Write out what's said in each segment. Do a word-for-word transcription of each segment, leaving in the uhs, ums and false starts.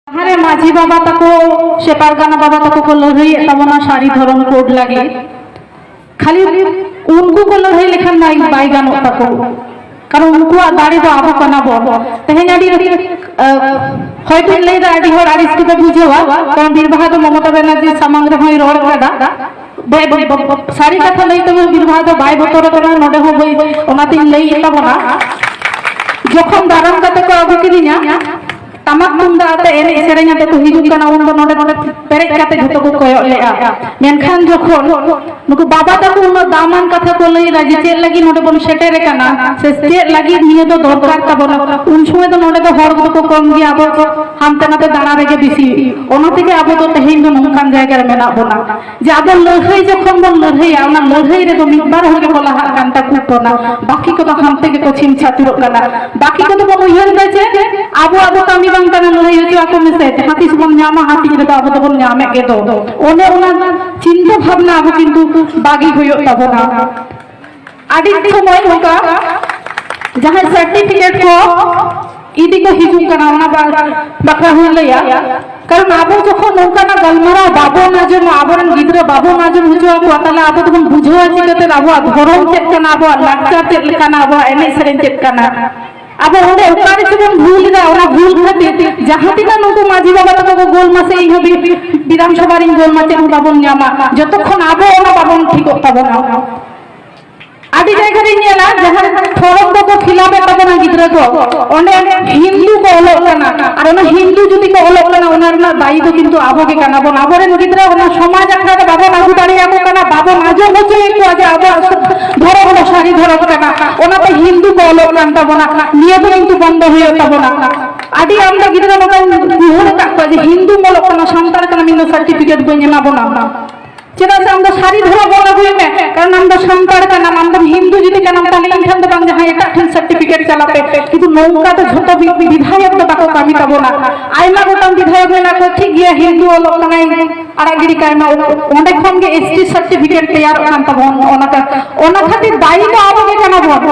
ᱡᱟᱦᱟᱸᱨᱮ ᱢᱟᱹᱡᱷᱤ ᱵᱟᱵᱟ ᱛᱟᱠᱚ ᱥᱮ ᱯᱟᱨᱜᱟᱱᱟ ᱵᱟᱵᱟ ᱛᱟᱠᱚ ᱠᱚ ᱞᱟᱹᱲᱦᱟᱹᱭᱮᱫ ᱛᱟᱵᱚᱱᱟ ᱥᱟᱹᱨᱤ ᱫᱷᱚᱨᱚᱢ ᱠᱳᱰ ᱞᱟᱹᱜᱤᱫ, ᱠᱷᱟᱹᱞᱤ ᱩᱱᱠᱩ ᱠᱚ ᱞᱟᱹᱲᱦᱟᱹᱭ ᱞᱮᱠᱷᱟᱱ ᱢᱟ ᱵᱟᱭ ᱜᱟᱱᱚᱜ ᱛᱟᱠᱚ᱾ ᱠᱟᱨᱚᱱ ᱩᱱᱠᱩᱣᱟᱜ ᱫᱟᱲᱮ ᱫᱚ ᱟᱵᱚ ᱠᱟᱱᱟ ᱵᱚᱱ᱾ ᱛᱮᱦᱮᱧ ᱟᱹᱰᱤ, ᱟᱹᱰᱤ, ᱟᱹ, ᱦᱚᱭᱛᱳᱧ ᱞᱟᱹᱭᱫᱟ, ᱟᱹᱰᱤ ᱦᱚᱲ ᱟᱹᱲᱤᱥ ᱠᱚᱯᱮ ᱵᱩᱡᱷᱟᱹᱣᱟ, ᱠᱟᱨᱚᱱ ᱵᱤᱨ ᱵᱟᱦᱟ ᱫᱚ ᱢᱚᱢᱚᱛᱟ ᱵᱟᱱᱟᱨᱡᱤ ᱥᱟᱢᱟᱝ ᱨᱮᱦᱚᱸᱭ ᱨᱚᱲ ᱠᱟᱫᱟ᱾ ᱵᱟᱭ, ᱵᱟᱭ, ᱵᱟᱭ, ᱥᱟᱹᱨᱤ ᱠᱟᱛᱷᱟ ᱞᱟᱹᱭ ᱛᱮᱢᱟ ᱵᱤᱨ ᱵᱟᱦᱟ ᱫᱚ ᱵᱟᱭ ᱵᱚᱛᱚᱨ ᱟᱠᱟᱱᱟ, ᱱᱚᱰᱮ ᱦᱚᱸ ᱵᱟᱹᱭ, ᱚᱱᱟᱛᱤᱧ ᱞᱟᱹᱭᱮᱫ ᱛᱟᱵᱚᱱᱟ᱾ ᱡᱚᱠᱷᱚᱱ ᱫᱟᱨᱟᱢ ᱠᱟᱛᱮ ᱠᱚ ᱟᱹᱜᱩ ᱠᱤᱫᱤᱧᱟ, ᱴᱟᱢᱟᱠ ᱛᱩᱢᱫᱟᱜ ᱟᱛᱮ, ᱮᱱᱮᱡ ᱥᱮᱨᱮᱧ ᱟᱛᱮ ᱠᱚ ᱦᱤᱡᱩᱜ ᱠᱟᱱᱟ, ᱩᱱᱫᱚ ᱱᱚᱰᱮ, ᱱᱚᱰᱮ ᱯᱮᱨᱮᱡ ᱠᱟᱛᱮ ᱡᱷᱚᱛᱚ ᱠᱚ ᱠᱚᱭᱚᱜ ᱞᱮᱜᱼᱟ᱾ ᱢᱮᱱᱠᱷᱟᱱ ᱡᱚᱠᱷᱚᱱ ᱱᱩᱠᱩ ᱵᱟᱵᱟ ᱛᱟᱠᱚ ᱩᱱᱟᱹᱜ ᱫᱟᱢᱟᱱ ᱠᱟᱛᱷᱟ ᱠᱚ ᱞᱟᱹᱭ ᱮᱫᱟ ᱡᱮ ᱪᱮᱫ ᱞᱟᱹᱜᱤᱫ ᱱᱚᱰᱮ ᱵᱚᱱ ᱥᱮᱴᱮᱨ ᱟᱠᱟᱱᱟ ᱥᱮ ᱪᱮᱫ ᱞᱟᱹᱜᱤᱫ ᱱᱤᱭᱟᱹ ᱫᱚ ᱫᱚᱨᱠᱟᱨ ᱛᱟᱵᱚᱱᱟ, ᱩᱱ ᱥᱚᱢᱚᱭ ᱫᱚ ᱱᱚᱰᱮ ᱫᱚ ᱦᱚᱲ ᱠᱚᱫᱚ ᱠᱚ ᱠᱚᱢ ᱜᱮᱭᱟ, ᱟᱵᱚ ᱠᱚ ᱦᱟᱱᱛᱮ ᱱᱟᱛᱮ ᱫᱟᱬᱟ ᱨᱮᱜᱮ ᱵᱮᱥᱤ᱾ ᱚᱱᱟ ᱛᱮᱜᱮ ᱟᱵᱚ ᱫᱚ ᱛᱮᱦᱮᱧ ᱫᱚ ᱱᱚᱝᱠᱟᱱ ᱡᱟᱭᱜᱟ ᱨᱮ ᱢᱮᱱᱟᱜ ᱵᱚᱱᱟ᱾ ᱡᱮ ᱟᱵᱚ ᱞᱟᱹᱲᱦᱟᱹᱭ ᱡᱚᱠᱷᱚᱱ ᱵᱚᱱ ᱞᱟᱹᱲᱦᱟᱹᱭᱟ, ᱚᱱᱟ ᱞᱟᱹᱲᱦᱟᱹᱭ ᱨᱮᱫᱚ ᱢᱤᱫ ᱵᱟᱨ ᱦᱚᱲ ᱜᱮᱠᱚ ᱞᱟᱦᱟᱜ ᱠᱟᱱ ᱛᱟᱠᱚ ᱠᱟᱱᱟ, ᱵᱟᱹᱠᱤ ᱠᱚᱫᱚ ᱦᱟᱱᱛᱮ ᱜᱮᱠᱚ ᱪᱷᱤᱢ ᱪᱷᱟᱹᱛᱩᱨᱚᱜ ᱠᱟᱱᱟ᱾ ᱵᱟᱹᱠᱤ ᱠᱚᱫᱚ ᱵᱚᱱ ᱩᱭᱦᱟᱹᱨ ᱮᱫᱟ ᱡᱮ ᱟᱵᱚᱣᱟᱜ ᱫᱚ ᱠᱟᱹᱢᱤ ᱵᱟᱝ ᱠᱟᱱᱟ, ᱞᱟᱹᱲᱦᱟᱹᱭ ᱦᱚᱪᱚ ᱟᱠᱚ ᱢᱮᱥᱮ, ᱡᱟᱦᱟᱸ ᱛᱤᱥ ᱵᱚᱱ ᱧᱟᱢᱟ, ᱦᱟᱹᱴᱤᱧ ᱨᱮᱫᱚ ᱟᱵᱚ ᱫᱚᱵᱚᱱ ᱧᱟᱢᱮᱫ ᱜᱮ ᱫᱚ᱾ ᱚᱱᱮ ᱚᱱᱟ ᱪᱤᱱᱛᱟᱹ ᱵᱷᱟᱵᱽᱱᱟ ᱟᱵᱚ ᱠᱤᱱᱛᱩ ᱵᱟᱹᱜᱤ ᱦᱩᱭᱩᱜ ᱛᱟᱵᱚᱱᱟ᱾ ᱟᱹᱰᱤ ᱥᱚᱢᱚᱭ ᱱᱚᱝᱠᱟ ᱡᱟᱦᱟᱸᱭ ᱥᱟᱨᱴᱤᱯᱷᱤᱠᱮᱴ ᱠᱚ ᱤᱫᱤ ᱠᱚ ᱦᱤᱡᱩᱜ ᱠᱟᱱᱟ, ᱚᱱᱟ ᱵᱟ-, ᱵᱟᱠᱷᱨᱟ ᱦᱚᱸᱧ ᱞᱟᱹᱭᱟ᱾ ᱠᱟᱨᱚᱱ ᱟᱵᱚ ᱡᱚᱠᱷᱚᱱ ᱱᱚᱝᱠᱟᱱᱟᱜ ᱜᱟᱞᱢᱟᱨᱟᱣ ᱵᱟᱵᱚᱱ ᱟᱸᱡᱚᱢᱟ, ᱟᱵᱚᱨᱮᱱ ᱜᱤᱫᱽᱨᱟᱹ ᱵᱟᱵᱚᱱ ᱟᱸᱡᱚᱢ ᱦᱚᱪᱚ ᱟᱠᱚᱣᱟ, ᱛᱟᱦᱞᱮ ᱟᱵᱚ ᱫᱚᱵᱚᱱ ᱵᱩᱡᱷᱟᱹᱣᱟ ᱪᱤᱠᱟᱹᱛᱮ ᱟᱵᱚᱣᱟᱜ ᱫᱷᱚᱨᱚᱢ ᱪᱮᱫ ᱠᱟᱱᱟ, ᱟᱵᱚᱣᱟᱜ ᱞᱟᱠᱪᱟᱨ ᱪᱮᱫ ᱞᱮᱠᱟᱱᱟ, ᱟᱵᱚᱣᱟᱜ ᱮᱱᱮᱡ ᱥᱮᱨᱮᱧ ᱪᱮᱫ ᱠᱟᱱᱟ? ᱟᱵᱚ ᱚᱸᱰᱮ ᱚᱠᱟ ᱨᱮᱪᱚ ᱵᱚᱱ ᱵᱷᱩᱞ ᱮᱫᱟ, ᱚᱱᱟ ᱵᱷᱩᱞ ᱠᱷᱟᱹᱛᱤᱨ ᱡᱟᱦᱟᱸ ᱛᱤᱱᱟᱹᱜ ᱱᱩᱠᱩ ᱢᱟᱹᱡᱷᱤ ᱵᱟᱵᱟ ᱛᱟᱠᱚ ᱠᱚ ᱜᱳᱞ ᱢᱟᱥᱮ ᱤᱧ ᱦᱚᱸ ᱵᱤ-, ᱵᱤᱫᱷᱟᱱ ᱥᱚᱵᱷᱟ ᱨᱤᱧ ᱜᱳᱞ ᱢᱟ, ᱪᱮᱫ ᱦᱚᱸ ᱵᱟᱵᱚᱱ ᱧᱟᱢᱟ, ᱡᱚᱛᱚᱠᱷᱚᱱ ᱟᱵᱚ ᱚᱱᱟ ᱵᱟᱵᱚᱱ ᱴᱷᱤᱠᱚᱜ ᱛᱟᱵᱚᱱᱟ᱾ ᱟᱹᱰᱤ ᱡᱟᱭᱜᱟ ᱨᱤᱧ ᱧᱮᱞᱟ, ᱡᱟᱦᱟᱸ ᱯᱷᱚᱨᱚᱢ ᱠᱚᱠᱚ ᱯᱷᱤᱞᱟᱯ ᱮᱫ ᱛᱟᱵᱚᱱᱟ ᱜᱤᱫᱽᱨᱟᱹ ᱠᱚ, ᱚᱸᱰᱮ ᱦᱤᱱᱫᱩ ᱠᱚ ᱚᱞᱚᱜ ᱠᱟᱱᱟ, ᱟᱨ ᱚᱱᱟ ᱦᱤᱱᱫᱩ ᱡᱩᱫᱤ ᱠᱚ ᱚᱞᱚᱜ ᱠᱟᱱᱟ, ᱚᱱᱟ ᱨᱮᱱᱟᱜ ᱫᱟᱭᱤ ᱫᱚ ᱠᱤᱱᱛᱩ ᱟᱵᱚ ᱜᱮ ᱠᱟᱱᱟ ᱵᱚᱱ᱾ ᱟᱵᱚᱨᱮᱱ ᱜᱤᱫᱽᱨᱟᱹ ᱚᱱᱟ ᱥᱚᱢᱟᱡᱽ ᱟᱠᱷᱲᱟ ᱨᱮ ᱵᱟᱵᱚᱱ ᱟᱹᱜᱩ ᱫᱟᱲᱮᱭᱟᱠᱚ ᱠᱟᱱᱟ, ᱵᱟᱵᱚᱱ ᱟᱸᱡᱚᱢ ᱦᱚᱪᱚᱭᱮᱫ ᱠᱚᱣᱟ ᱡᱮ ᱟᱵᱚᱣᱟᱜ ᱫᱷᱚᱨᱚᱢ ᱫᱚ ᱥᱟᱹᱨᱤ ᱫᱷᱚᱨᱚᱢ ᱠᱟᱱᱟ, ᱚᱱᱟᱛᱮ ᱦᱤᱱᱫᱩ ᱠᱚ ᱚᱞᱚᱜ ᱠᱟᱱ ᱛᱟᱵᱚᱱᱟ᱾ ᱱᱤᱭᱟᱹ ᱫᱚ ᱠᱤᱱᱛᱩ ᱵᱚᱱᱫᱚ ᱦᱩᱭᱩᱜ ᱛᱟᱵᱚᱱᱟ᱾ ᱟᱹᱰᱤ ᱟᱢᱫᱟ ᱜᱤᱫᱽᱨᱟᱹ ᱱᱚᱝᱠᱟᱧ ᱩᱭᱦᱟᱹᱨ ᱟᱠᱟᱫ ᱠᱚᱣᱟ ᱡᱮ ᱦᱤᱱᱫᱩᱢ ᱚᱞᱚᱜ ᱠᱟᱱᱟ, ᱥᱟᱱᱛᱟᱲ ᱠᱟᱱᱟᱢ, ᱤᱧ ᱫᱚ ᱥᱟᱨᱴᱤᱯᱷᱤᱠᱮᱴ ᱵᱟᱹᱧ ᱮᱢᱟ ᱵᱚᱱᱟ᱾ ᱪᱮᱫᱟᱜ ᱥᱮ ᱟᱢ ᱫᱚ ᱥᱟᱹᱨᱤ ᱫᱷᱚᱨᱚᱢ ᱚᱞ ᱟᱹᱜᱩᱭ ᱢᱮ, ᱠᱟᱨᱚᱱ ᱟᱢ ᱫᱚ ᱥᱟᱱᱛᱟᱲ ᱠᱟᱱᱟᱢ, ᱟᱢ ᱫᱚ ᱦᱤᱱᱫᱩ ᱡᱩᱫᱤ ᱠᱟᱱᱟᱢ, ᱛᱟᱦᱞᱮ ᱤᱧ ᱴᱷᱮᱱ ᱫᱚ ᱵᱟᱝ, ᱡᱟᱦᱟᱸᱭ ᱮᱴᱟᱜ ᱴᱷᱮᱱ ᱥᱟᱨᱴᱤᱯᱷᱤᱠᱮᱴ ᱪᱟᱞᱟᱜ ᱯᱮ᱾ ᱠᱤᱱᱛᱩ ᱱᱚᱝᱠᱟ ᱫᱚ ᱡᱷᱚᱛᱚ ᱵᱤ-, ᱵᱤᱫᱷᱟᱭᱚᱠ ᱫᱚ ᱵᱟᱠᱚ ᱠᱟᱹᱢᱤ ᱛᱟᱵᱚᱱᱟ᱾ ᱟᱭᱢᱟ ᱜᱚᱴᱟᱝ ᱵᱤᱫᱷᱟᱭᱚᱠ ᱢᱮᱱᱟᱜ ᱠᱚᱣᱟ, ᱴᱷᱤᱠ ᱜᱮᱭᱟ, ᱦᱤᱱᱫᱩ ᱚᱞᱚᱜ ᱠᱟᱱᱟᱭ, ᱟᱲᱟᱜ ᱜᱤᱰᱤ ᱠᱟᱭ ᱢᱟ, ᱚᱸᱰᱮ ᱠᱷᱚᱱ ᱜᱮ ᱮᱥᱴᱤ ᱥᱟᱨᱴᱤᱯᱷᱤᱠᱮᱴ ᱛᱮᱭᱟᱨᱚᱜ ᱠᱟᱱ ᱛᱟᱵᱚᱱ᱾ ᱚᱱᱟ ᱠᱟ-, ᱚᱱᱟ ᱠᱷᱟᱹᱛᱤᱨ ᱫᱟᱭᱤ ᱫᱚ ᱟᱵᱚ ᱜᱮ ᱠᱟᱱᱟ ᱵᱚᱱ᱾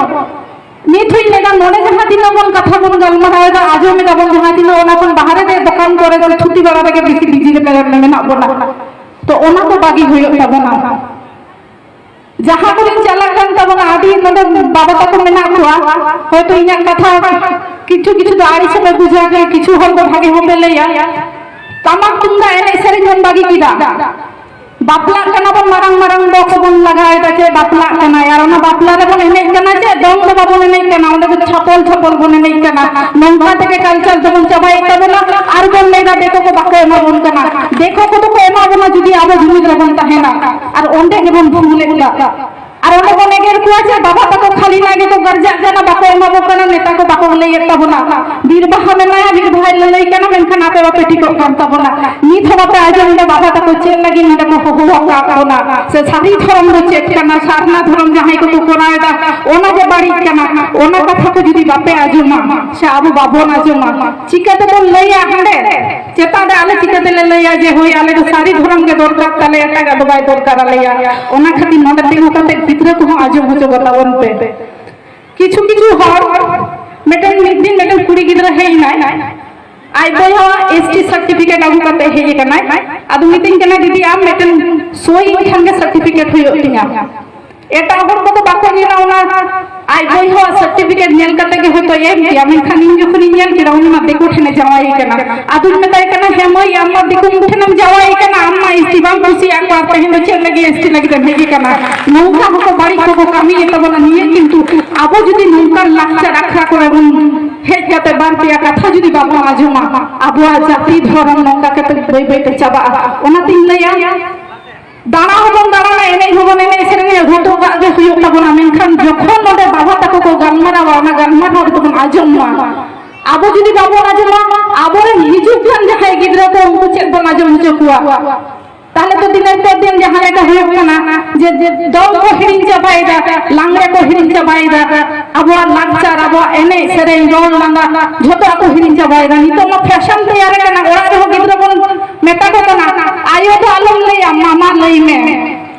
ᱱᱤᱛ ᱦᱚᱸᱧ ᱞᱟᱹᱭᱫᱟ, ᱱᱚᱰᱮ ᱡᱟᱦᱟᱸ ᱛᱤᱱᱟᱹᱜ ᱵᱚᱱ ᱠᱟᱛᱷᱟ ᱵᱚᱱ ᱜᱟᱞᱢᱟᱨᱟᱣ ᱮᱫᱟ, ᱟᱸᱡᱚᱢ ᱮᱫᱟ ᱵᱚᱱ ᱡᱟᱦᱟᱸ ᱛᱤᱱᱟᱹᱜ, ᱚᱱᱟ ᱠᱷᱚᱱ ᱵᱟᱦᱨᱮ ᱨᱮ ᱫᱚᱠᱟᱱ ᱠᱚᱨᱮ ᱥᱮ ᱪᱷᱩᱴᱤ ᱵᱟᱲᱟ ᱨᱮᱜᱮ ᱵᱮᱥᱤ ᱵᱤᱡᱤ ᱨᱮ ᱢᱮᱱᱟᱜ ᱵᱚᱱᱟ᱾ ᱛᱚ ᱚᱱᱟ ᱠᱚ ᱵᱟᱹᱜᱤ ᱦᱩᱭᱩᱜ ᱛᱟᱵᱚᱱᱟ᱾ ᱡᱟᱦᱟᱸ ᱠᱚᱨᱮᱧ ᱪᱟᱞᱟᱜ ᱠᱟᱱ ᱛᱟᱵᱚᱱᱟ, ᱟᱹᱰᱤ ᱱᱚᱰᱮ ᱵᱟᱵᱟ ᱛᱟᱠᱚ ᱢᱮᱱᱟᱜ ᱠᱚᱣᱟ, ᱦᱚᱭᱛᱳ ᱤᱧᱟᱜ ᱠᱟᱛᱷᱟ ᱠᱤᱪᱷᱩ ᱠᱤᱪᱷᱩ ᱫᱚ ᱟᱹᱲᱤᱥ ᱦᱚᱸᱯᱮ ᱵᱩᱡᱟ, ᱠᱤᱪᱷᱩ ᱦᱚᱲ ᱫᱚ ᱵᱷᱟᱜᱮ ᱦᱚᱸᱯᱮ ᱞᱟᱹᱭᱟ᱾ ᱴᱟᱢᱟᱠ ᱛᱩᱢᱫᱟᱜ ᱮᱱᱮᱡ ᱥᱮᱨᱮᱧ ᱵᱚᱱ ᱵᱟᱹᱜᱤ ᱠᱮᱫᱟ, ᱵᱟᱯᱞᱟᱜ ᱠᱟᱱᱟ ᱵᱚᱱ, ᱢᱟᱨᱟᱝ ᱢᱟᱨᱟᱝ ᱵᱚᱠᱥ ᱵᱚᱱ ᱞᱟᱜᱟᱣ ᱮᱫᱟ, ᱪᱮ ᱵᱟᱯᱞᱟᱜ ᱠᱟᱱᱟ, ᱟᱨ ᱚᱱᱟ ᱵᱟᱯᱞᱟ ᱨᱮᱵᱚᱱ ᱮᱱᱮᱡ ᱠᱟᱱᱟ, ᱪᱮ ᱫᱚᱝ ᱫᱚ ᱵᱟᱵᱚᱱ ᱮᱱᱮᱡ ᱠᱟᱱᱟ, ᱚᱸᱰᱮ ᱫᱚ ᱪᱷᱟᱯᱚᱞ ᱪᱷᱟᱯᱚᱞ ᱵᱚᱱ ᱮᱱᱮᱡ ᱠᱟᱱᱟ᱾ ᱱᱚᱝᱠᱟ ᱛᱮᱜᱮ ᱠᱟᱞᱪᱟᱨ ᱫᱚᱵᱚᱱ ᱪᱟᱵᱟᱭᱮᱫ ᱛᱟᱵᱚᱱᱟ᱾ ᱟᱨ ᱵᱚᱱ ᱞᱟᱹᱭᱫᱟ ᱫᱤᱠᱩ ᱠᱚ ᱵᱟᱠᱚ ᱮᱢᱟ ᱵᱚᱱ ᱠᱟᱱᱟ᱾ ᱫᱤᱠᱩ ᱠᱚᱫᱚ ᱠᱚ ᱮᱢᱟ ᱵᱚᱱᱟ ᱡᱩᱫᱤ ᱟᱵᱚ ᱡᱩᱢᱤᱫ ᱨᱮᱵᱚᱱ ᱛᱟᱦᱮᱱᱟ, ᱟᱨ ᱚᱸᱰᱮ ᱜᱮᱵᱚᱱ ᱵᱷᱩᱞᱮᱫ ᱠᱟᱜ᱾ ᱟᱨ ᱚᱸᱰᱮ ᱵᱚᱱ ᱮᱜᱮᱨ ᱠᱚᱣᱟ ᱡᱮ ᱵᱟᱵᱟ ᱛᱟᱠᱚ ᱠᱷᱟᱹᱞᱤ ᱱᱟ ᱜᱮᱠᱚ ᱜᱟᱨᱡᱟᱜ ᱠᱟᱱᱟ, ᱵᱟᱠᱚ ᱮᱢᱟ ᱵᱚ ᱠᱟᱱᱟ, ᱱᱮᱛᱟ ᱠᱚ ᱵᱟᱠᱚ ᱞᱟᱹᱭᱮᱫ ᱛᱟᱵᱚᱱᱟ᱾ ᱵᱤᱨ ᱵᱟᱦᱟ ᱢᱮᱱᱟᱭᱟ, ᱵᱤᱨ ᱵᱟᱦᱟᱭ ᱞᱟᱹᱞᱟᱹᱭ ᱠᱟᱱᱟ, ᱢᱮᱱᱠᱷᱟᱱ ᱟᱯᱮ ᱵᱟᱯᱮ ᱴᱷᱤᱠᱚᱜ ᱠᱟᱱ ᱛᱟᱵᱚᱱᱟ᱾ ᱱᱤᱛ ᱦᱚᱸ ᱵᱟᱯᱮ ᱟᱸᱡᱚᱢ ᱮᱫᱟ ᱵᱟᱵᱟ ᱛᱟᱠᱚ ᱪᱮᱫ ᱞᱟᱹᱜᱤᱫ ᱱᱚᱰᱮ ᱠᱚ ᱦᱚᱦᱚ ᱟᱠᱟᱫ ᱵᱚᱱᱟ, ᱥᱮ ᱥᱟᱹᱨᱤ ᱫᱷᱚᱨᱚᱢ ᱫᱚ ᱪᱮᱫ ᱠᱟᱱᱟ, ᱥᱟᱨᱱᱟ ᱫᱷᱚᱨᱚᱢ ᱡᱟᱦᱟᱸᱭ ᱠᱚᱠᱚ ᱠᱚᱨᱟᱣ ᱮᱫᱟ ᱚᱱᱟ ᱜᱮ ᱵᱟᱹᱲᱤᱡ ᱠᱟᱱᱟ, ᱚᱱᱟ ᱠᱟᱛᱷᱟ ᱠᱚ ᱡᱩᱫᱤ ᱵᱟᱯᱮ ᱟᱸᱡᱚᱢᱟ ᱥᱮ ᱟᱵᱚ ᱵᱟᱵᱚᱱ ᱟᱸᱡᱚᱢᱟ, ᱪᱤᱠᱟᱹ ᱛᱮᱵᱚᱱ ᱞᱟᱹᱭᱟ ᱦᱟᱸᱰᱮ? ᱪᱮᱛᱟᱱ ᱨᱮ ᱟᱞᱮ ᱪᱤᱠᱟᱹ ᱛᱮᱞᱮ ᱞᱟᱹᱭᱟ ᱡᱮ ᱦᱳᱭ ᱟᱞᱮ ᱫᱚ ᱥᱟᱹᱨᱤ ᱫᱷᱚᱨᱚᱢ ᱜᱮ ᱫᱚᱨᱠᱟᱨ ᱛᱟᱞᱮ, ᱮᱴᱟᱜᱟᱜ ᱫᱚ ᱵᱟᱭ ᱫᱚᱨᱠᱟᱨ ᱟᱞᱮᱭᱟ? ᱚᱱᱟ ᱠᱷᱟᱹᱛᱤᱨ ᱱᱚᱰᱮ ᱛᱤᱸᱜᱩ ᱠᱟᱛᱮ ᱜᱤᱫᱽᱨᱟᱹ ᱠᱚᱦᱚᱸ ᱟᱸᱡᱚᱢ ᱦᱚᱪᱚ ᱠᱚ ᱛᱟᱵᱚᱱ ᱯᱮ᱾ ᱠᱤᱪᱷᱩ ᱠᱤᱪᱷᱩ ᱦᱚᱲ, ᱢᱤᱫᱴᱮᱱ ᱢᱤᱫ ᱫᱤᱱ ᱢᱤᱫᱴᱮᱱ ᱠᱩᱲᱤ ᱜᱤᱫᱽᱨᱟᱹ ᱦᱮᱡ ᱮᱱᱟᱭ, ᱟᱡ ᱵᱚᱭᱦᱟᱣᱟᱜ ᱮᱥ ᱴᱤ ᱥᱟᱨᱴᱤᱯᱷᱤᱠᱮᱴ ᱟᱹᱜᱩ ᱠᱟᱛᱮ ᱦᱮᱡ ᱟᱠᱟᱱᱟᱭ᱾ ᱟᱫᱚ ᱢᱤᱛᱟᱹᱧ ᱠᱟᱱᱟ, "ᱫᱤᱫᱤ, ᱟᱢ ᱢᱤᱫᱴᱮᱱ ᱥᱳᱭ ᱤᱧ ᱠᱷᱟᱱ ᱜᱮ ᱥᱟᱨᱴᱤᱯᱷᱤᱠᱮᱴ ᱦᱩᱭᱩᱜ ᱛᱤᱧᱟ᱾" ᱮᱴᱟᱜ ᱦᱚᱲ ᱠᱚᱫᱚ ᱵᱟᱠᱚ ᱧᱮᱞᱟ ᱚᱱᱟ ᱟᱡ ᱵᱚᱭᱦᱟᱣᱟᱜ ᱥᱟᱨᱴᱤᱯᱷᱤᱠᱮᱴ ᱧᱮᱞ ᱠᱟᱛᱮ ᱜᱮ ᱦᱚᱭᱛᱳ ᱮᱢ ᱠᱮᱭᱟ, ᱢᱮᱱᱠᱷᱟᱱ ᱤᱧ ᱡᱚᱠᱷᱚᱱᱤᱧ ᱧᱮᱞ ᱠᱮᱫᱟ ᱩᱱᱤ ᱢᱟ ᱫᱤᱠᱩ ᱴᱷᱮᱱᱮ ᱡᱟᱶᱟᱭ ᱠᱟᱱᱟ᱾ ᱟᱫᱚᱧ ᱢᱮᱛᱟᱭ ᱠᱟᱱᱟ, "ᱦᱮᱸ ᱢᱟᱹᱭ, ᱟᱢ ᱢᱟ ᱫᱤᱠᱩ ᱴᱷᱮᱱᱮᱢ ᱡᱟᱶᱟᱭ ᱠᱟᱱᱟ, ᱟᱢ ᱢᱟ ᱮᱥ ᱴᱤ ᱵᱟᱢ ᱠᱩᱥᱤᱭᱟᱜ ᱠᱚᱣᱟ, ᱛᱮᱦᱮᱧ ᱫᱚ ᱪᱮᱫ ᱞᱟᱹᱜᱤᱫ ᱮᱥ ᱴᱤ ᱞᱟᱹᱜᱤᱫ ᱮᱢ ᱦᱮᱡ ᱟᱠᱟᱱᱟ?" ᱱᱚᱝᱠᱟ ᱦᱚᱸᱠᱚ ᱵᱟᱹᱲᱤᱡ ᱠᱚᱠᱚ ᱠᱟᱹᱢᱤᱭᱮᱫ ᱛᱟᱵᱚᱱᱟ᱾ ᱱᱤᱭᱟᱹ ᱠᱤᱱᱛᱩ ᱟᱵᱚ ᱡᱩᱫᱤ ᱱᱚᱝᱠᱟᱱ ᱞᱟᱠᱪᱟᱨ ᱟᱠᱷᱲᱟ ᱠᱚᱨᱮ ᱵᱚᱱ ᱦᱮᱡ ᱠᱟᱛᱮ ᱵᱟᱨ ᱯᱮᱭᱟ ᱠᱟᱛᱷᱟ ᱡᱩᱫᱤ ᱵᱟᱵᱚᱱ ᱟᱸᱡᱚᱢᱟ, ᱟᱵᱚᱣᱟᱜ ᱡᱟᱹᱛᱤ ᱫᱷᱚᱨᱚᱢ ᱱᱚᱝᱠᱟ ᱠᱟᱛᱮ ᱵᱟᱹᱭ ᱵᱟᱹᱭ ᱛᱮ ᱪᱟᱵᱟᱜᱼᱟ᱾ ᱚᱱᱟᱛᱤᱧ ᱞᱟᱹᱭᱟ, ᱫᱟᱬᱟ ᱦᱚᱸᱵᱚᱱ ᱫᱟᱬᱟᱱᱟ, ᱮᱱᱮᱡ ᱦᱚᱸᱵᱚᱱ ᱮᱱᱮᱡ ᱥᱮᱨᱮᱧᱟ, ᱡᱷᱚᱛᱚ ᱠᱟᱜ ᱜᱮ ᱦᱩᱭᱩᱜ ᱛᱟᱵᱚᱱᱟ, ᱢᱮᱱᱠᱷᱟᱱ ᱡᱚᱠᱷᱚᱱ ᱱᱚᱰᱮ ᱵᱟᱵᱟ ᱛᱟᱠᱚ ᱠᱚ ᱜᱟᱞᱢᱟᱨᱟᱣᱟ, ᱚᱱᱟ ᱜᱟᱞᱢᱟᱨᱟᱣ ᱨᱮᱫᱚ ᱵᱚᱱ ᱟᱸᱡᱚᱢ ᱢᱟ᱾ ᱟᱵᱚ ᱡᱩᱫᱤ ᱵᱟᱵᱚᱱ ᱟᱸᱡᱚᱢᱟ, ᱟᱵᱚᱨᱮᱱ ᱦᱤᱡᱩᱜ ᱠᱟᱱ ᱡᱟᱦᱟᱸᱭ ᱜᱤᱫᱽᱨᱟᱹ ᱠᱚ, ᱩᱱᱠᱩ ᱪᱮᱫ ᱵᱚᱱ ᱟᱸᱡᱚᱢ ᱦᱚᱪᱚ ᱠᱚᱣᱟ? ᱛᱟᱦᱞᱮ ᱛᱚ ᱫᱤᱱᱮᱨ ᱯᱚᱨ ᱫᱤᱱ ᱡᱟᱦᱟᱸ ᱞᱮᱠᱟ ᱦᱩᱭᱩᱜ ᱠᱟᱱᱟ, ᱡᱮ, ᱡᱮ ᱫᱚᱝ ᱠᱚ ᱦᱤᱲᱤᱧ ᱪᱟᱵᱟᱭᱮᱫᱟ, ᱞᱟᱜᱽᱬᱮ ᱠᱚ ᱦᱤᱲᱤᱧ ᱪᱟᱵᱟᱭᱮᱫᱟ, ᱟᱵᱚᱣᱟᱜ ᱞᱟᱠᱪᱟᱨ, ᱟᱵᱚᱣᱟᱜ ᱮᱱᱮᱡ ᱥᱮᱨᱮᱧ, ᱨᱚᱲ ᱞᱟᱸᱫᱟ, ᱡᱷᱚᱛᱚᱣᱟᱜ ᱠᱚ ᱦᱤᱲᱤᱧ ᱪᱟᱵᱟᱭᱮᱫᱟ᱾ ᱱᱤᱛᱚᱜ ᱢᱟ ᱯᱷᱮᱥᱚᱱ ᱛᱮᱭᱟᱨ ᱟᱠᱟᱱᱟ, ᱚᱲᱟᱜ ᱨᱮᱦᱚᱸ ᱜᱤᱫᱽᱨᱟᱹ ᱵᱚᱱ ᱢᱮᱛᱟ ᱠᱚ ᱠᱟᱱᱟ, "ᱟᱭᱳ ᱫᱚ ᱟᱞᱚᱢ ᱞᱟᱹᱭᱟ, ᱢᱟᱢᱟ ᱞᱟᱹᱭ ᱢᱮ᱾"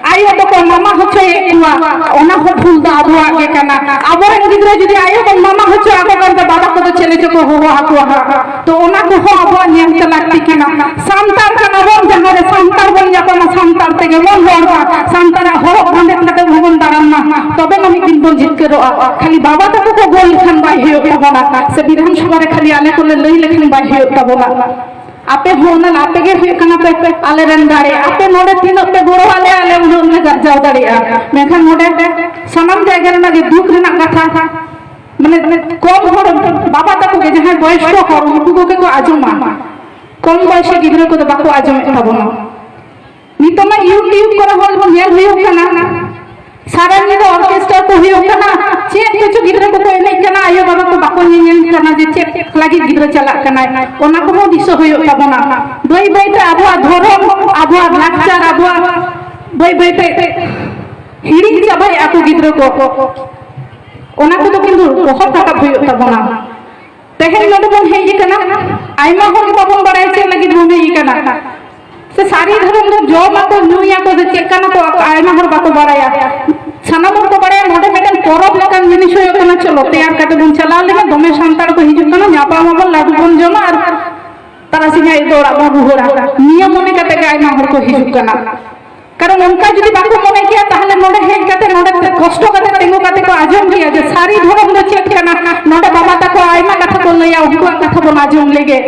ᱟᱭᱳ ᱫᱚᱠᱚ ᱢᱟᱢᱟ ᱦᱚᱪᱚᱭᱮᱫ ᱠᱚᱣᱟ, ᱚᱱᱟ ᱦᱚᱸ ᱵᱷᱩᱞ ᱫᱚ ᱟᱵᱚᱣᱟᱜ ᱜᱮ ᱠᱟᱱᱟ᱾ ᱟᱵᱚᱨᱮᱱ ᱜᱤᱫᱽᱨᱟᱹ ᱡᱩᱫᱤ ᱟᱭᱳ ᱵᱚᱱ ᱢᱟᱢᱟ ᱦᱚᱪᱚ ᱟᱠᱚ ᱠᱟᱱ ᱛᱮ ᱵᱟᱵᱟ ᱠᱚᱫᱚ ᱪᱮᱫ ᱞᱮ ᱪᱚ ᱠᱚ ᱦᱚᱦᱚ ᱟᱠᱚᱣᱟ ᱦᱟᱸᱜ᱾ ᱛᱚ ᱚᱱᱟ ᱠᱚᱦᱚᱸ ᱟᱵᱚᱣᱟᱜ ᱧᱮᱞ ᱛᱮ ᱞᱟᱹᱠᱛᱤ ᱠᱟᱱᱟ᱾ ᱥᱟᱱᱛᱟᱲ ᱠᱟᱱᱟ ᱵᱚᱱ, ᱡᱟᱦᱟᱸ ᱨᱮ ᱥᱟᱱᱛᱟᱲ ᱵᱚᱱ ᱧᱟᱯᱟᱢᱟ, ᱥᱟᱱᱛᱟᱲ ᱛᱮᱜᱮ ᱵᱚᱱ ᱨᱚᱲ ᱢᱟ, ᱥᱟᱱᱛᱟᱲᱟᱜ ᱦᱚᱨᱚᱜ ᱵᱟᱸᱫᱮ ᱠᱟᱛᱮ ᱵᱚᱱ ᱫᱟᱬᱟᱱ ᱢᱟ, ᱛᱚᱵᱮ ᱱᱟ ᱢᱤᱫ ᱫᱤᱱ ᱵᱚᱱ ᱡᱤᱛᱠᱟᱹᱨᱚᱜᱼᱟ᱾ ᱠᱷᱟᱹᱞᱤ ᱵᱟᱵᱟ ᱛᱟᱠᱚ ᱠᱚ ᱜᱚᱞ ᱞᱮᱠᱷᱟᱱ ᱵᱟᱭ ᱦᱩᱭᱩᱜ ᱛᱟᱵᱚᱱᱟ, ᱥᱮ ᱵᱤᱫᱷᱟᱱ ᱥᱚᱵᱷᱟ ᱨᱮ ᱠᱷᱟᱹᱞᱤ ᱟᱞᱮ ᱠᱚᱞᱮ ᱞᱟᱹᱭ ᱞᱮᱠᱷᱟᱱ ᱵᱟᱭ ᱦᱩᱭᱩᱜ ᱛᱟᱵᱚᱱᱟ᱾ ᱟᱯᱮ ᱦᱚᱸ ᱚᱱᱟ ᱟᱯᱮ ᱜᱮ ᱦᱩᱭᱩᱜ ᱠᱟᱱᱟ ᱯᱮ ᱟᱞᱮ ᱨᱮᱱ ᱫᱟᱲᱮ᱾ ᱟᱯᱮ ᱱᱚᱰᱮ ᱛᱤᱱᱟᱹᱜ ᱯᱮ ᱜᱚᱲᱚ ᱟᱞᱮᱭᱟ, ᱟᱞᱮ ᱩᱱᱟᱹᱜ ᱞᱮ ᱜᱟᱨᱡᱟᱣ ᱫᱟᱲᱮᱭᱟᱜᱼᱟ᱾ ᱢᱮᱱᱠᱷᱟᱱ ᱱᱚᱰᱮ ᱥᱟᱱᱟᱢ ᱡᱟᱭᱜᱟ ᱨᱮᱱᱟᱜ ᱜᱮ ᱫᱩᱠ ᱨᱮᱱᱟᱜ ᱠᱟᱛᱷᱟ, ᱢᱟᱱᱮ ᱠᱚᱢ ᱦᱚᱲ, ᱵᱟᱵᱟ ᱛᱟᱠᱚ ᱜᱮ, ᱡᱟᱦᱟᱸᱭ ᱵᱚᱭᱚᱥᱠᱚ ᱦᱚᱲ, ᱩᱱᱠᱩ ᱠᱚᱜᱮ ᱠᱚ ᱟᱸᱡᱚᱢᱟ᱾ ᱠᱚᱢ ᱵᱚᱭᱥᱤ ᱜᱤᱫᱽᱨᱟᱹ ᱠᱚᱫᱚ ᱵᱟᱠᱚ ᱟᱸᱡᱚᱢᱮᱫ ᱛᱟᱵᱚᱱᱟ᱾ ᱱᱤᱛᱚᱜ ᱢᱟ YouTube ᱠᱚᱨᱮ ᱦᱚᱸ ᱧᱮᱞ ᱦᱩᱭᱩᱜ ᱠᱟᱱᱟ, ᱥᱟᱨᱟ ᱧᱤᱫᱟᱹ ᱚᱨᱠᱮᱥᱴᱟᱨ ᱠᱚ ᱦᱩᱭᱩᱜ ᱠᱟᱱᱟ, ᱪᱮᱫ ᱠᱚᱪᱚ ᱜᱤᱫᱽᱨᱟᱹ ᱠᱚᱠᱚ ᱮᱱᱮᱡ ᱠᱟᱱᱟ, ᱟᱭᱳ ᱵᱟᱵᱟ ᱠᱚ ᱵᱟᱠᱚ ᱧᱮᱧᱮᱞ ᱠᱟᱱᱟ ᱡᱮ ᱪᱮᱫ ᱞᱟᱹᱜᱤᱫ ᱜᱤᱫᱽᱨᱟᱹ ᱪᱟᱞᱟᱜ ᱠᱟᱱᱟᱭ᱾ ᱚᱱᱟ ᱠᱚᱦᱚᱸ ᱫᱤᱥᱟᱹ ᱦᱩᱭᱩᱜ ᱛᱟᱵᱚᱱᱟ᱾ ᱵᱟᱹᱭ ᱵᱟᱹᱭᱛᱮ ᱟᱵᱚᱣᱟᱜ ᱫᱷᱚᱨᱚᱢ, ᱟᱵᱚᱣᱟᱜ ᱞᱟᱠᱪᱟᱨ, ᱟᱵᱚᱣᱟᱜ ᱵᱟᱹᱭ ᱵᱟᱹᱭᱛᱮ ᱦᱤᱲᱤᱧ ᱪᱟᱵᱟᱭᱮᱫᱼᱟ ᱠᱚ ᱜᱤᱫᱽᱨᱟᱹ ᱠᱚ᱾ ᱚᱱᱟ ᱠᱚᱫᱚ ᱠᱤᱱᱛᱩ ᱵᱚᱦᱚᱜ ᱨᱟᱠᱟᱵ ᱦᱩᱭᱩᱜ ᱛᱟᱵᱚᱱᱟ᱾ ᱛᱮᱦᱮᱧ ᱱᱚᱰᱮ ᱵᱚᱱ ᱦᱮᱡ ᱟᱠᱟᱱᱟ, ᱟᱭᱢᱟ ᱦᱚᱲ ᱜᱮ ᱵᱟᱵᱚᱱ ᱵᱟᱲᱟᱭᱟ ᱪᱮᱫ ᱞᱟᱹᱜᱤᱫ ᱵᱚᱱ ᱦᱮᱡ ᱟᱠᱟᱱᱟ᱾ ᱥᱮ ᱥᱟᱹᱨᱤ ᱫᱷᱚᱨᱚᱢ ᱫᱚ ᱡᱚᱢᱟᱠᱚ, ᱧᱩᱭᱟᱠᱚ, ᱥᱮ ᱪᱮᱫ ᱠᱟᱱᱟ ᱠᱚ, ᱟᱭᱢᱟ ᱦᱚᱲ ᱵᱟᱠᱚ ᱵᱟᱲᱟᱭᱟ᱾ ᱥᱟᱱᱟᱢ ᱦᱚᱲ ᱠᱚ ᱵᱟᱲᱟᱭᱟ ᱱᱚᱰᱮ ᱢᱤᱫᱴᱮᱱ ᱯᱚᱨᱚᱵᱽ ᱞᱮᱠᱟᱱ ᱡᱤᱱᱤᱥ ᱦᱩᱭᱩᱜ ᱠᱟᱱᱟ, ᱪᱚᱞᱚ ᱛᱮᱭᱟᱨ ᱠᱟᱛᱮ ᱵᱚᱱ ᱪᱟᱞᱟᱣ ᱞᱮᱱᱟ, ᱫᱚᱢᱮ ᱥᱟᱱᱛᱟᱲ ᱠᱚ ᱦᱤᱡᱩᱜ ᱠᱟᱱᱟ, ᱧᱟᱯᱟᱢ ᱟᱵᱚᱱ, ᱞᱟᱹᱰᱩ ᱵᱚᱱ ᱡᱚᱢᱟ ᱟᱨ ᱛᱟᱨᱟᱥᱤᱧ ᱟᱹᱭᱩᱵ ᱫᱚ ᱚᱲᱟᱜ ᱵᱚᱱ ᱨᱩᱣᱟᱹᱲᱟ᱾ ᱱᱤᱭᱟᱹ ᱢᱚᱱᱮ ᱠᱟᱛᱮ ᱜᱮ ᱟᱭᱢᱟ ᱦᱚᱲ ᱠᱚ ᱦᱤᱡᱩᱜ ᱠᱟᱱᱟ᱾ ᱠᱟᱨᱚᱱ ᱚᱱᱠᱟ ᱡᱩᱫᱤ ᱵᱟᱠᱚ ᱢᱚᱱᱮ ᱠᱮᱭᱟ, ᱛᱟᱦᱞᱮ ᱱᱚᱰᱮ ᱦᱮᱡ ᱠᱟᱛᱮ, ᱱᱚᱰᱮ ᱠᱚᱥᱴᱚ ᱠᱟᱛᱮ ᱛᱤᱸᱜᱩ ᱠᱟᱛᱮ ᱠᱚ ᱟᱸᱡᱚᱢ ᱠᱮᱭᱟ ᱡᱮ ᱥᱟᱹᱨᱤ ᱫᱷᱚᱨᱚᱢ ᱫᱚ ᱪᱮᱫ ᱠᱟᱱᱟ᱾ ᱱᱚᱰᱮ ᱵᱟᱵᱟ ᱛᱟᱠᱚ ᱟᱭᱢᱟ ᱠᱟᱛᱷᱟ ᱠᱚ ᱞᱟᱹᱭᱟ, ᱩᱱᱠᱩᱣᱟᱜ ᱠᱟᱛᱷᱟ ᱵᱚᱱ ᱟᱸᱡᱚᱢ ᱞᱮᱜᱮ᱾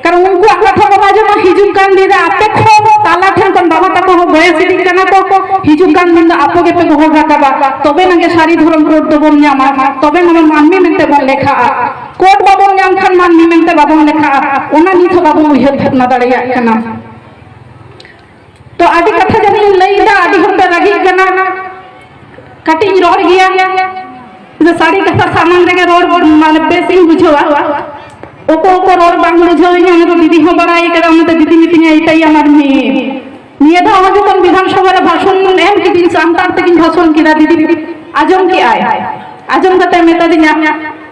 ᱠᱟᱨᱚᱱ ᱩᱱᱠᱩᱣᱟᱜ ᱠᱟᱛᱷᱟ ᱵᱚᱱ ᱟᱸᱡᱚᱢᱟ, ᱦᱤᱡᱩᱜ ᱠᱟᱱ ᱫᱤᱱ ᱨᱮ ᱟᱯᱮ ᱠᱷᱚᱱ ᱛᱟᱞᱟ ᱴᱷᱮᱱ ᱠᱷᱚᱱ ᱵᱟᱵᱟ ᱛᱟᱠᱚ ᱦᱚᱸ ᱵᱚᱭᱮᱥ ᱤᱫᱤᱜ ᱠᱟᱱᱟ ᱠᱚ, ᱦᱤᱡᱩᱜ ᱠᱟᱱ ᱫᱤᱱ ᱫᱚ ᱟᱯᱮ ᱜᱮᱯᱮ ᱜᱚᱦᱚᱲ ᱨᱟᱠᱟᱵᱟ, ᱛᱚᱵᱮ ᱱᱟᱜᱮ ᱥᱟᱹᱨᱤ ᱫᱷᱚᱨᱚᱢ ᱠᱳᱰ ᱫᱚᱵᱚᱱ ᱧᱟᱢᱟ, ᱛᱚᱵᱮ ᱱᱟᱜᱮ ᱢᱟᱹᱱᱢᱤ ᱢᱮᱱᱛᱮ ᱵᱚᱱ ᱞᱮᱠᱷᱟᱜᱼᱟ᱾ ᱠᱳᱰ ᱵᱟᱵᱚᱱ ᱧᱟᱢ ᱠᱷᱟᱱ ᱢᱟᱹᱱᱢᱤ ᱢᱮᱱᱛᱮ ᱵᱟᱵᱚᱱ ᱞᱮᱠᱷᱟᱜᱼᱟ, ᱚᱱᱟ ᱱᱤᱛ ᱦᱚᱸ ᱵᱟᱵᱚᱱ ᱩᱭᱦᱟᱹᱨ ᱵᱷᱟᱵᱽᱱᱟ ᱫᱟᱲᱮᱭᱟᱜ ᱠᱟᱱᱟ᱾ ᱛᱚ ᱟᱹᱰᱤ ᱠᱟᱛᱷᱟ ᱡᱟᱹᱱᱤᱡ ᱤᱧ ᱞᱟᱹᱭ ᱮᱫᱟ, ᱟᱹᱰᱤ ᱦᱚᱲ ᱯᱮ ᱨᱟᱹᱜᱤᱜ ᱠᱟᱱᱟ, ᱠᱟᱹᱴᱤᱡ ᱤᱧ ᱨᱚᱲ ᱜᱮᱭᱟ᱾ ᱤᱧ ᱫᱚ ᱥᱟᱹᱨᱤ ᱠᱟᱛᱷᱟ ᱥᱟᱢᱟᱝ ᱨᱮᱜᱮ ᱨᱚᱲ ᱢᱟᱱᱮ ᱵᱮᱥ ᱤᱧ ᱵᱩᱡᱷᱟᱹᱣᱟ᱾ ᱚᱠᱚᱭ ᱚᱠᱚᱭ ᱨᱚᱲ ᱵᱟᱝ ᱵᱩᱡᱷᱟᱹᱣ ᱤᱧ, ᱚᱱᱟ ᱫᱚ ᱫᱤᱫᱤ ᱦᱚᱸ ᱵᱟᱲᱟᱭ ᱠᱟᱫᱟ, ᱚᱱᱟᱛᱮ ᱫᱤᱫᱤ ᱢᱤᱛᱟᱹᱧᱟ ᱮᱴᱟᱜ ᱟᱢᱟᱨ ᱢᱮ᱾ ᱱᱤᱭᱟᱹ ᱫᱷᱟᱣ ᱦᱚᱸ ᱡᱚᱠᱷᱚᱱ ᱵᱤᱫᱷᱟᱱ ᱥᱚᱵᱷᱟ ᱨᱮ ᱵᱷᱟᱥᱚᱱ ᱮᱢ ᱠᱤᱫᱤᱧ, ᱥᱟᱱᱛᱟᱲ ᱛᱮᱜᱤᱧ ᱵᱷᱟᱥᱚᱱ ᱠᱮᱫᱟ, ᱫᱤᱫᱤ ᱟᱸᱡᱚᱢ ᱠᱮᱜᱼᱟᱭ᱾ ᱟᱸᱡᱚᱢ ᱠᱟᱛᱮ ᱢᱮᱛᱟ ᱫᱤᱧᱟ,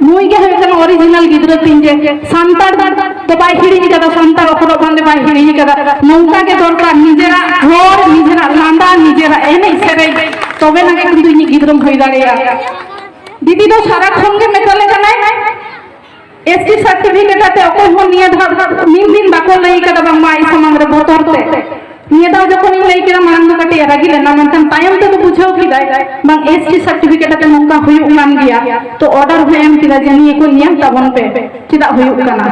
ᱱᱩᱭ ᱜᱮ ᱦᱩᱭᱩᱜ ᱠᱟᱱᱟ original ᱜᱤᱫᱽᱨᱟᱹ ᱛᱤᱧ, ᱡᱮ ᱥᱟᱱᱛᱟᱲ ᱫᱚ ᱵᱟᱭ ᱦᱤᱲᱤᱧ ᱠᱟᱫᱟ, ᱥᱟᱱᱛᱟᱲ ᱦᱚᱨᱚᱜ ᱵᱟᱸᱫᱮ ᱵᱟᱭ ᱦᱤᱲᱤᱧ ᱠᱟᱫᱟ᱾ ᱱᱚᱝᱠᱟ ᱜᱮ ᱫᱚᱨᱠᱟᱨ, ᱱᱤᱡᱮᱨᱟᱜ ᱨᱚᱲ, ᱱᱤᱡᱮᱨᱟᱜ ᱞᱟᱸᱫᱟ, ᱱᱤᱡᱮᱨᱟᱜ ᱮᱱᱮᱡ ᱥᱮᱨᱮᱧ, ᱛᱚᱵᱮ ᱱᱟᱜᱮ ᱠᱤᱱᱛᱩ ᱤᱧᱤᱡ ᱜᱤᱫᱽᱨᱟᱹᱢ ᱦᱩᱭ ᱫᱟᱲᱮᱭᱟᱜᱼᱟ᱾ ᱫᱤᱫᱤ ᱫᱚ ᱥᱟᱨᱟᱠᱷᱚᱱ ᱜᱮ ᱢᱮᱛᱟᱞᱮ ᱠᱟᱱᱟᱭ, ᱮᱥ ᱴᱤ ᱥᱟᱨᱴᱤᱯᱷᱤᱠᱮᱴ ᱟᱛᱮ ᱚᱠᱚᱭ ᱦᱚᱸ ᱱᱤᱭᱟᱹ ᱫᱷᱟᱣ ᱢᱤᱫ ᱫᱤᱱ ᱵᱟᱠᱚ ᱞᱟᱹᱭ ᱠᱟᱫᱟ ᱵᱟᱝᱢᱟ ᱟᱡ ᱥᱟᱢᱟᱝ ᱨᱮ ᱵᱚᱛᱚᱨ ᱛᱮ᱾ ᱱᱤᱭᱟᱹ ᱫᱷᱟᱣ ᱡᱚᱠᱷᱚᱱᱤᱧ ᱞᱟᱹᱭ ᱠᱮᱫᱟ ᱢᱟᱲᱟᱝ ᱫᱚ ᱠᱟᱹᱴᱤᱡ ᱮ ᱨᱟᱹᱜᱤ ᱞᱮᱱᱟ, ᱢᱮᱱᱠᱷᱟᱱ ᱛᱟᱭᱚᱢ ᱛᱮᱫᱚ ᱵᱩᱡᱷᱟᱹᱣ ᱠᱮᱫᱟᱭ ᱵᱟᱝ ᱮᱥ ᱴᱤ ᱥᱟᱨᱴᱤᱯᱷᱤᱠᱮᱴ ᱟᱛᱮ ᱱᱚᱝᱠᱟ ᱦᱩᱭᱩᱜ ᱠᱟᱱ ᱜᱮᱭᱟ᱾ ᱛᱚ ᱚᱨᱰᱟᱨ ᱦᱚᱸ ᱮᱢ ᱠᱮᱫᱟ ᱡᱮ ᱱᱤᱭᱟᱹ ᱠᱚ ᱧᱮᱞ ᱛᱟᱵᱚᱱ ᱯᱮ ᱪᱮᱫᱟᱜ ᱦᱩᱭᱩᱜ ᱠᱟᱱᱟ᱾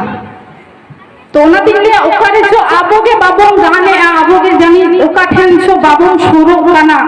ᱛᱚ ᱚᱱᱟᱛᱤᱧ ᱞᱟᱹᱭᱟ ᱚᱠᱟᱨᱮ ᱪᱚ ᱟᱵᱚ ᱜᱮ ᱵᱟᱵᱚᱱ ᱜᱟᱱᱮᱜᱼᱟ, ᱟᱵᱚ ᱜᱮ ᱡᱟᱹᱱᱤᱡ ᱚᱠᱟ ᱴᱷᱮᱱ ᱪᱚ ᱵᱟᱵᱚᱱ ᱥᱩᱨᱚᱜ ᱠᱟᱱᱟ᱾